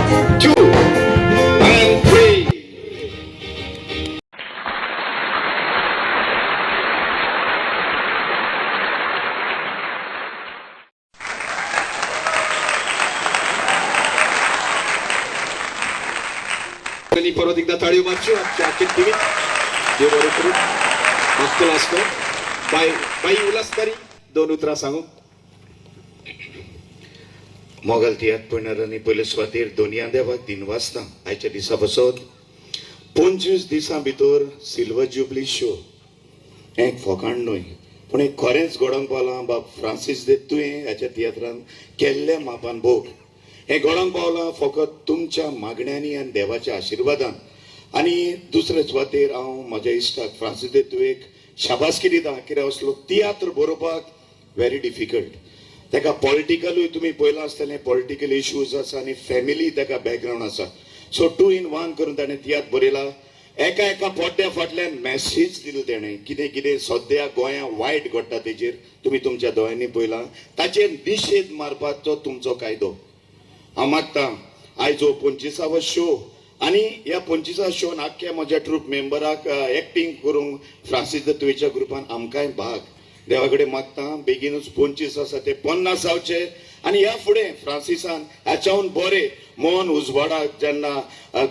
2 and 3. आनी परत एकदा ताळयो मारच्यो आमच्या आख्खे टिमीक. देव बरें करूं. मागतलो आसलो बाय बाई उल्हास तारी दोन उतरां सांगू. मोगल तियात्र पळयणाऱ्यांनी पयले सुवातेर दोनया देवाक दिनवासता. आयच्या दिसा पासत 25 दिसां भितर सिल्वर जुबली शो हें एक फोकाण न्हय, पूण एक खरेंच घडोवंक पावलां. बाब फ्रांसीस दे तुवें ह्याच्या तियात्रान केल्ल्या मापान भोग हें घडोवंक पावलां फकत तुमच्या मागण्यांनी आनी देवाच्या आशिर्वादान. आनी दुसरे सुवातेर हांव म्हज्या इश्टाक फ्रांसीस दे तुवेक शाबासकी दिता, कित्याक असलो तियात्र बरोवपाक व्हेरी डिफिकल्ट. ताका पॉलिटिकलूय तुमी पळयलां आसतलें, पॉलिटिकल इश्यूज आसा आनी फॅमिली ताका बॅकग्रावंड आसा. सो 2 in 1 करून ताणें तियात्र बरयला. एका एका पड्ड्या फाटल्यान मॅसेज दिलो तेणें, कितें कितें सद्या गोंया वायट घडटा तेजेर तुमी तुमच्या दोळ्यांनी पळयलां, ताचेर निशेध मारपाचो तुमचो कायदो. हांव मागता आयज हो 25वो शो आनी ह्या 25 शोन आख्ख्या म्हज्या ट्रूप मेंबराक एक्टींग करूंक फ्रांसीस the तुवेच्या ग्रुपान आमकांय भाग. देवा कडेन मागता बेगीनूच 25 आसा ते 50 जावचे आनी ह्या फुडें फ्रांसिसान हाच्याहून बरें मन उजवाडाक जेन्ना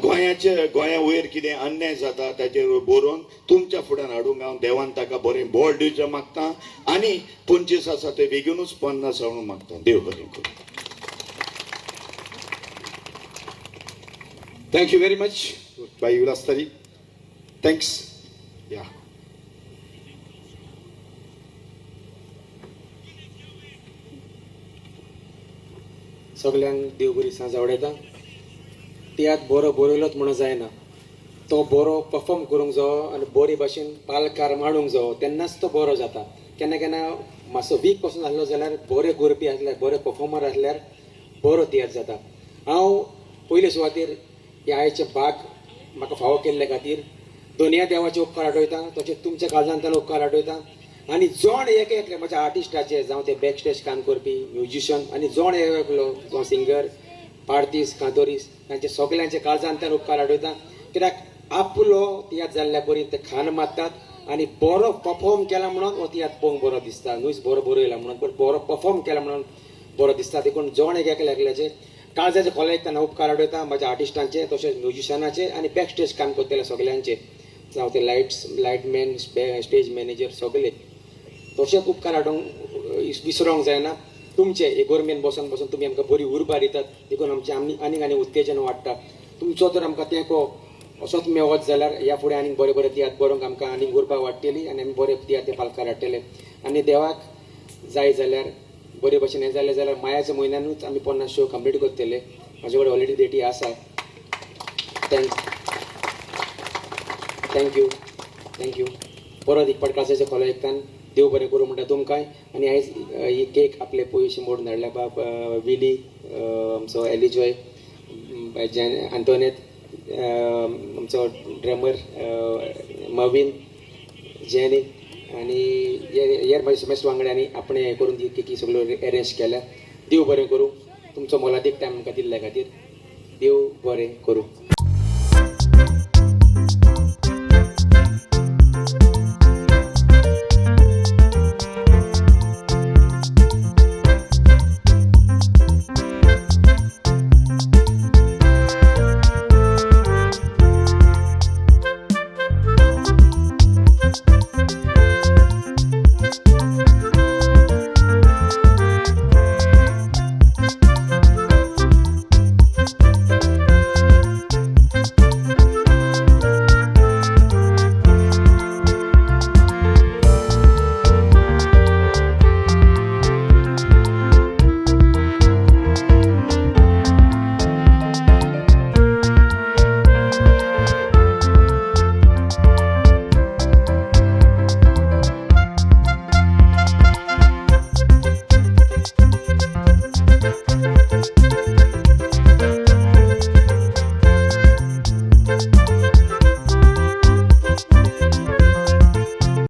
गोंयाचे गोंया वयर कितें अन्याय जाता ताचेर बरोवन तुमच्या फुड्यान हाडूंक हांव देवान ताका बरें बळ दिवचें मागता आनी 25 आसा ते बेगीनूच 50 जावंक मागता. देव बरें करूं. Thank you very much बाई उल्हास तारी. Thanks या. सगल्यांक देव बरी सांज आवडयता. तियात्र बरो बरयलोच म्हणून जायना, तो बरो परफॉर्म करूंक जावो आनी बरे भाशेन पालकार मांडूंक जावो, तेन्नाच तो बरो जाता. केन्ना केन्ना मातसो वीक पासून आसलो जाल्यार बरे करपी आसल्यार, बरे परफॉर्मर आसल्यार बरो तियात्र जाता. हांव पयले सुवातेर ह्या आयचे भाग म्हाका फावो केल्ले खातीर दोनया देवाचे उपकार आठवयता, तशेंच तुमच्या काळजांतल्यान उपकार आठवयता. आनी जोण एक एकले म्हज्या आर्टिस्टाचे, जावं ते बॅक स्टेज काम करपी म्युजिशन आनी जोण एक एकलो जावं सिंगर पार्तीस कांतोरीस, तांचे सगल्यांचे काळजांतल्यान उपकार आठवयता. कित्याक आपलो तियात्र जाल्ल्या परी ते खान मारतात आनी बरो परफॉर्म केला म्हणून हो तियात्र पळोवंक बरो दिसता, न्हूच बरो बरयला म्हणून, पूण बरो परफॉर्म केला म्हणून बरो दिसता. देखून जोण एक एकल्या एकल्याचे काळजाचे खोलायेक त्यांना उपकार आठवयता, म्हज्या आर्टिस्टांचे तशेंच म्युजिशनाचे आनी बॅक स्टेज काम करतले सगल्यांचे, जावं ते लायट्स लायटमॅन स्टेज मॅनेजर सगले. तशेंच उपकार हाडूंक विसरोंक जायना तुमचे हे गोरमेंट बसून बसून तुमी आमकां बरी उर्बा दितात, देखून आमचें आमी आनीक आनीक उत्तेजन वाडटा. तुमचो जर आमकां तेंको असोच मेवत जाल्यार ह्या फुडें आनीक बरे बरे तियात्र बरोवंक आमकां आनीक उर्बा वाडटली आनी आमी बरे तियात्र पालकार हाडटले. आनी देवाक जाय जाल्यार बरे भशेन हें जालें जाल्यार मायाच्या म्हयन्यानूच आमी 50 शो कंप्लीट करतले. म्हाजे कडेन ऑलरेडी डेटी आसा. Thank you thank you. परत एक फावट काळजाच्या खोलायेंतल्यान देव बरें करूं म्हणटा तुमकांय. आनी आयज ही केक आपले पयशे मोडून धाडल्या बाब विली, आमचो एलिजॉय, जॅन आंतोनेत, आमचो ड्रमर मवीन, जेनी आनी हेर म्हजे समेस्त वांगड्यांनी आपणें हें करून ती केकी सगळ्यो एरेंज केल्या. देव बरें करूं. तुमचो मोलादीक टायम आमकां दिल्ल्या खातीर देव बरें करूं.